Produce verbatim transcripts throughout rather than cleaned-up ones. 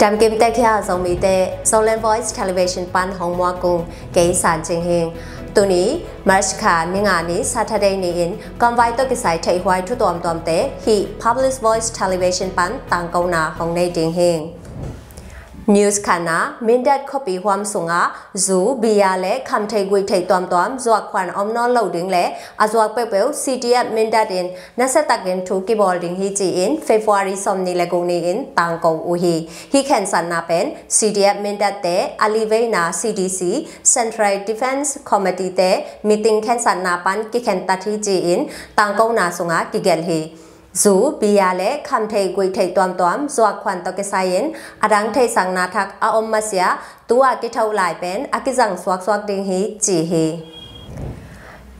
Damkim tek hia Zomite, Zoland Voice Television pan hong muak kong kei San Cing Hing. Tuni March kha ni nga ni Saturday ni-in kamvai tawh kisai theihhuai thu tuamtuamte hih Public Voice Television pan tangkona hong nei ding hing. News khatna, Mindat khuapi huam sungah zu, bia le khamtheih guihtheih tuamtuam zuak khuan om nawn lo ding le a zuak peuhpeuh C D F Mindat in nasiatakin thu kibawl ding hi ci-in February sawmnih le guk ni-in tangko uh hi. Hih khensatna pen C D F Mindat te a liveina C D C, Central Defence Committee te meeting khensatna pan kikhentat hi ci-in tangkona sungah kigelh hi. Zu, bia le khamtheih guihtheih tuamtuam zuak khuan tawh kisai-in a dang theihsakna thak a om masia tu-a kithoh lai pen a kizang suaksuak ding hi ci hi.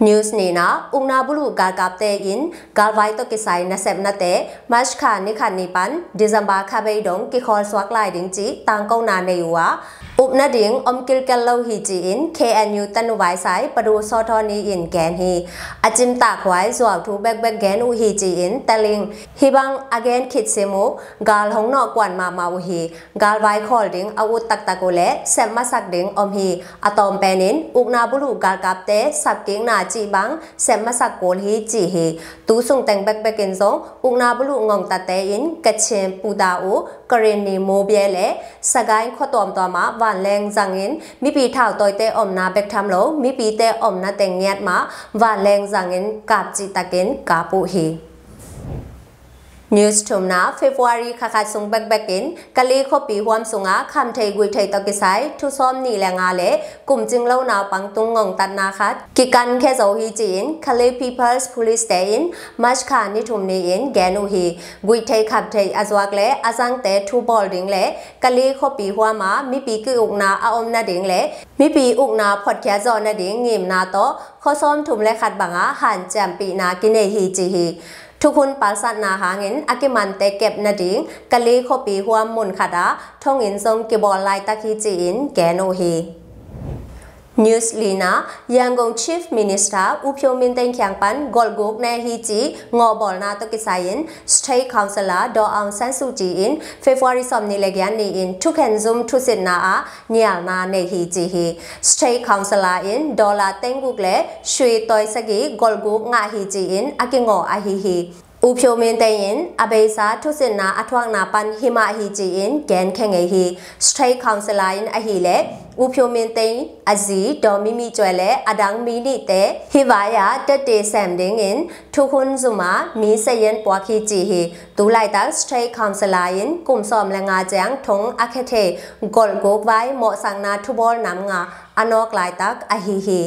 News nihna, ukna buluh galkapte in galvai tawh kisai nasepnate March kha ni khat ni pan December kha bei dong kikhawl suak lai ding cih tangkona nei uh a, up nading om kilkel lo hi ci-in K N U tanu vaisai Padu Sawthaw ni-in gen hi. A cimtakhuai zuauthu bekbek gen uh hi ci-in telling. Hih bang a gen khit sim uh gal hong nawhkuan mahmah uh hi. Galvai khawl ding a ut taktak uh le sep masak ding om hi. A tawm penin ukna buluh galkapte sapkikna cih bang sep masak kul hi ci hi. Tu sungteng bekbek in zong ukna buluh ngongtatte in Kachin puta uh Karini Mobie le Sagaing khua tuamtuam ah vanleng zangin mipi thautawite omna bek tham lo mipite omna teng ngiat mah vanleng zangin kap cihtakin kap uh hi. News thumna, February kha khat sung bekbek in Kali khuapi huam sungah khamtheih guihtheih tawh kisai thu sawmnih le nga le kumcing lo naupang tung ngongtatna khat kikan khia zo hi ci-in Kali People's Police te in March kha ni thum ni-in gen uh hi. Guihtheih khamtheih a zuak le a zangte thu bawl ding le Kali khuapi huam ah mipi ki-ukna a om nading le mipi ukna phuatkhiat zawh nading ngimna tawh khua sawmthum le khat bangah hanciampihna kinei hi ci hi. Thukhun palsatna hangin a kimante kep nading Kali khuapi huam mun khatah thonginn zong kibawl laitak hi ci-in gen uh hi. News lina, Yangon Chief Minister U Phyo Min Thein kiang pan golhguk ne hi ci ngawhbawlna tawh kisai-in State Councillor Daw Aung San Suu Kyi in February sawmnih le giat ni-in thukhen zum thusitna ah nialna nei hi ci hi. State Councillor in dollar teng guk le shui tawi sagih golhguk ngah hi ci-in a kingawh ahi hi. U Phyo Min Thein in a beisa thusitna a thuakna pan himah hi ci-in genkhia ngei hi. State Councillor in ahileh U Phyo Min Thein a zi Daw Mi Mi Kyaw le a dang mi nihte hih vai-ah tette sem dingin thukhun zumah mi sayan puak hi ci hi. Tu laitak State Councillor in kum sawm le nga ciang thong a khia thei golhguk vai mawhsakna thubawl nam nga a nawk laitak ahi hi.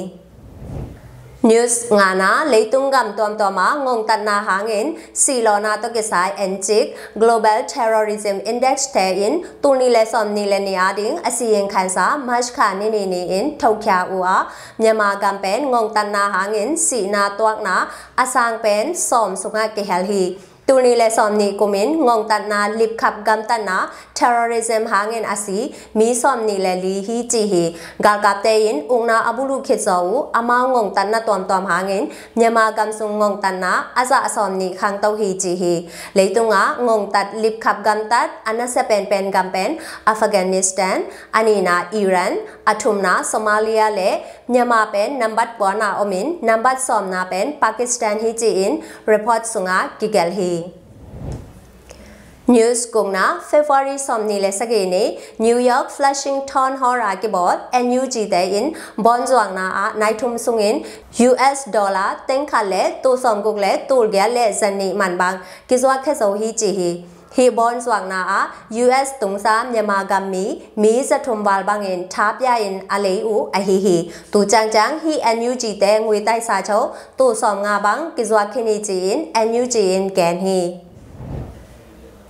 News ngana, leitung gam tuamtuamah ngongtatna hangin sihlawhna tawh kisai encik Global Terrorism Index te in tulnih le sawmnih le nih ading a siying khansa March kha ni nih ni-in thokhia uh a, Myanmar gam pen ngongtatna hangin sihna tuakna a sang pen sawm sungah kihel hi. Tulnih le sawmnih kumin ngongtatna lipkhap gamtatna terrorism hangin a si mi sawmnih le li hi ci hi. Galkapte in ukna a buluh khitzaw uh amau ngongtatna tuamtuam hangin Myanmar gamsung ngongtatna a zah sawmnih khangto hi ci hi. Leitungah ngongtat lipkhap gamtat a nasia penpen gam pen Afghanistan, a nihna Iran, a thumna Somalia le Myanmar pen nambat kuana omin nambat sawmna pen Pakistan hi ci-in report sungah kigelh hi. News gukna, February sawmnih le sagih ni New York Flushing Town Hall a kibawl N U G te in bawn zuakna ah nai thum sungin U S dollar teng khat le tul sawmguk le tul giat le zanih man bang kizuak khia zo hi ci hi. Hih bawn zuakna ah U S tungsa Myanmar gam mi mi zathum val bangin thapia in a lei uh ahi hi. Tu ciangciang hih N U G te ngui taisa cho tul sawmnga bang kizuak khin hi ci-in N U G in gen hi.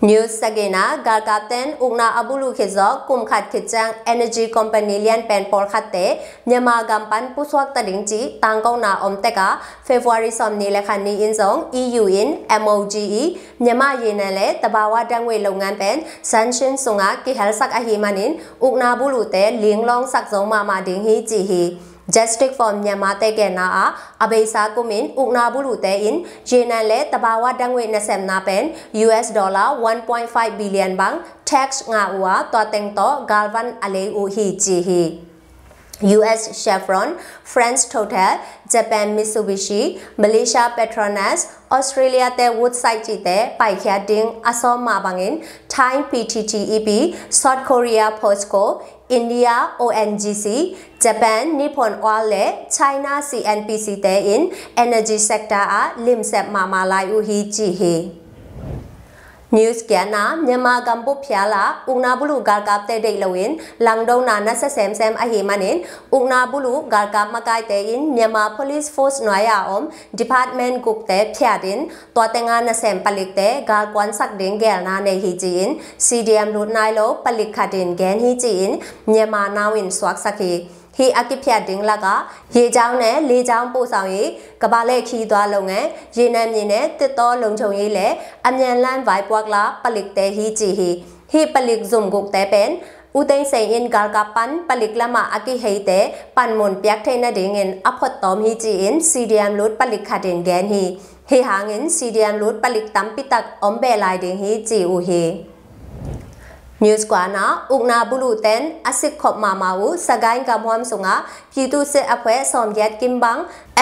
News sagihna, galkapten ukna a buluh khitzaw kum khat khit ciang energy company lianpen pawlkhatte Myanmar gam pan pusuak ta ding cih tangkona om tekah February sawmnih le khat ni-in zong E U in M O G E, Myanmar yina le tabawa dangwei longan pen sanction sungah kihelsak ahih manin ukna buluhte linglawngsak zo mahmah ding hi ci hi. Justice for Myanmar te genna ah, a beisa kumin ukna buluhte in yenan le tabawa dangwei nasemna pen U S dollar one point five billion bang tax ngah uh a, tua teng tawh galvan a lei uh hi ci hi. U S Chevron, France Total, Japan Mitsubishi, Malaysia Petronas, Australia te Woodside cihte paikhiat ding a sawm mah bangin Thai P T T E P, South Korea Posco, India O N G C, Japan Nippon Oil le China C N P C te in energy sector ah limsep mahmah lai uh hi ci hi. News giatna, Myanmar gambup phial ah ukna buluh galkapte deih loin langdona nasia semsem ahih manin ukna buluh galkap makaite in Myanmar Police Force nuai-a om department gukte phiatin tua tenga nasem palikte galkuansak ding gelna nei hi ci-in C D M lut nai lo palik khatin gen hi ci-in Myanmar Now in suaksak hi. Hih a kiphiat ding lakah ရေကြောင်းနဲ့ လေကြောင်းပို့ဆောင်ရေး၊ ကမ္ဘာလှည့်ခရီးသွားလုပ်ငန်း၊ ရေနံမြေနဲ့ သစ်တောလုံခြုံရေးလည်း အမြန်လမ်းဝိုင်းပွားကလာ ပလစ်တဲဟီးကျီဟီး၊ ဟီးပလစ်ဇုမ်ဂုတ်တဲပင် ဦးသိန်းစိန် in galkap pan palik lama a kihei te panmun piak thei nadingin a phot tawm hi ci-in C D M lut palik khatin gen hi. Hih hangin C D M lut palik tampi tak om beh lai ding hi ci uh hi. News kuana, ukna buluh ten a sikkhop mahmah uh Sagaing gamhuam sungah ပြည်သူ့စစ်အဖွဲ့ sawmgiat kim bang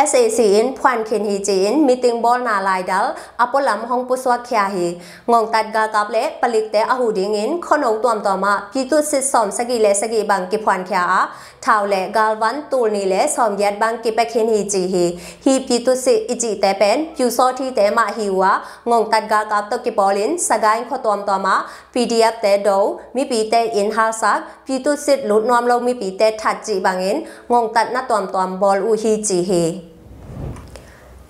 S A C in phuan khin hi ci-in meeting bawlna laidal a pualam hong pusuak khia hi. Ngongtat galkap le palikte a huh dingin khuano tuamtuam ah ပြည်သူ့စစ် sawmsagih le sagih bang kiphuan khia a, thau le galvan tul nih le sawmgiat bang kipia khin hi ci hi. Hih ပြည်သူ့စစ် i cihte pen pyusawthite mah hi uh a, ngongtat galkap tawh kipawlin Sagaing khua tuamtuam ah P D F te do, mipite in halsak, ပြည်သူ့စစ် lut nuam lo mipite that cih bangin ngongtatna tuamtuam bawl uh hi ci hi.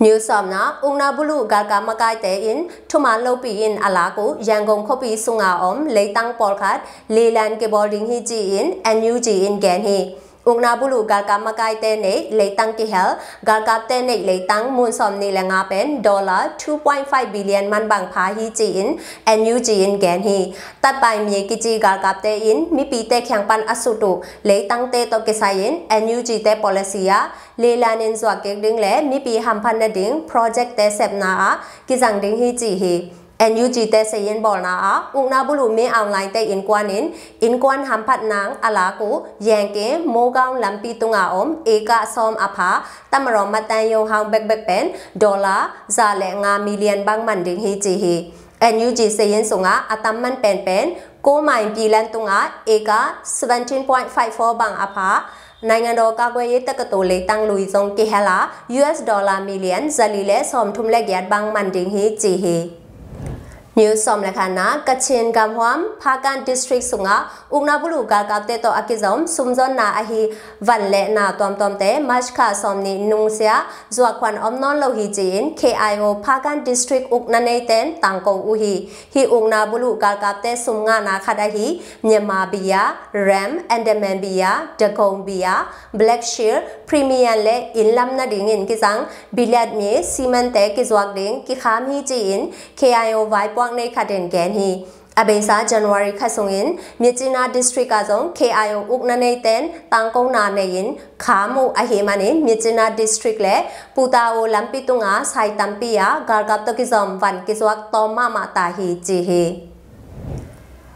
News sawmna, ukna buluh galkap makaite in thuman lopi in a lak uh Yangon khuapi sunga om leitang pawlkhat lelan kibawl ding hi ci-in N U G in gen hi. Ukna buluh galkap makaite neih leitang kihel, galkapte neih leitang mun sawmnih le nga pen dollar two point five billion man bang pha hi ci-in N U G in gen hi. Tatpai mye kici galkapte in mipite khiang pan a sut uh leitangte tawh kisai-in N U G te policy ah lelan in zuak kik ding le mipi hamphat nading project te sepna ah kizang ding hi ci hi. N U G te sayin bawlna ah ukna buluh mi online te innkuan in innkuan hamphat nang a lak uh Yengke Mogaung lampi tunga om eka sawm a pha tamarawm matan yonghang bekbek pen dollar za le nga million bang man ding hi ci hi. N U G sayin sungah a tam man penpen ko main pilan tungah eka seventeen point five four bang a pha နိုင်ငံတော်ကာကွယ်ရေးတက္ကသိုလ် လေတန်းလွှတ်ကျောင်း ကဟဲလာ U S dollar million ဇလီလဲ စောမ်ထုမ်လက် ယတ် ဘန်း မန်ဒင်း ဟီ ကီ ဟီ. News sawm le khatna, Kachin gamhuam Phakan District sungah ukna buluh galkapte tawh a kizom sumzonna ahi van le na tuamtuamte March kha sawmnih nungsia zuak khuan om nawn lo hi ci-in K I O Phakan District ukna neiten tangko uh hi. Hih ukna buluh galkapte sum ngahna khat ahi Myanmar beer, rum, Andaman beer, Dagong beer, Black Shield, Premium le inn lam nadingin kizang billiard mi cement te kizuak ding kikham hi ci-in K I O vaipuak nei khatin gen hi. A beisa January kha sungin Myitkyina District ah zong K I O ukna neiten tangkona nei-in kham uh ahih manin Myitkyina District le Putao lampi tunga sai tampi ah galkap tawh kizom van kizuak tawm mahmah ta hi ci hi.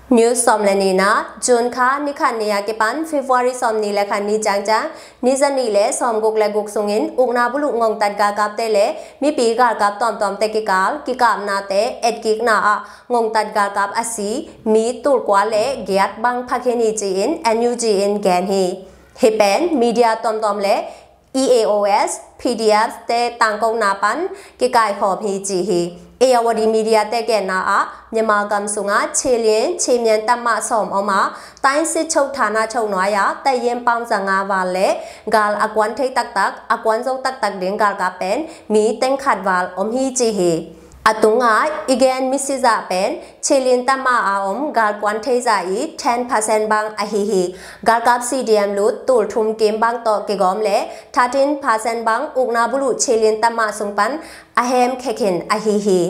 News sawm le nihna, June kha ni khat ni a kipan February sawmnih le khat ni ciangciang ni zanih le sawmguk le guk sungin ukna buluh ngongtat galkapte le mipi galkap tuamtuamte kikal kikapnate etkikna ah ngongtat galkap a si mi tul kua le giat bang phakhin hi ci-in N U G in gen hi. Hih pen media tuamtuam le E A O S, P D F te tangkona pan kikaikhawm hi ci hi. Ayeyarwady media te genna ah Myanmar gam sungah Chin Lin, Chin Mian တပ်မ sawm om a, တိုင်းစစ်ချုပ်ဌာနချုပ် nuai-ah တပ်ရင်းပေါင်း ဆယ့်ငါး val le gal a kuan thei taktak, a kuan zo taktak ding galkap pen mi teng khat val om hi ci hi. A tungah i gen misi zah pen Chin Lin တပ်မ a om galkuan thei zah i ten percent bang ahi hi. Galkap C D M lut tul thum kim bang tawh kigawm le thirteen percent bang ukna buluh Chin Lin တပ်မ sung pan a hem khekhin ahi hi.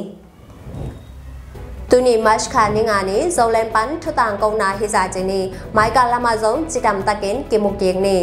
Tuni March kha ni nga ni Zoland pan thutangkona hi zah ci ni. Mai kal lamah zong cidamtakin kimu kik ni.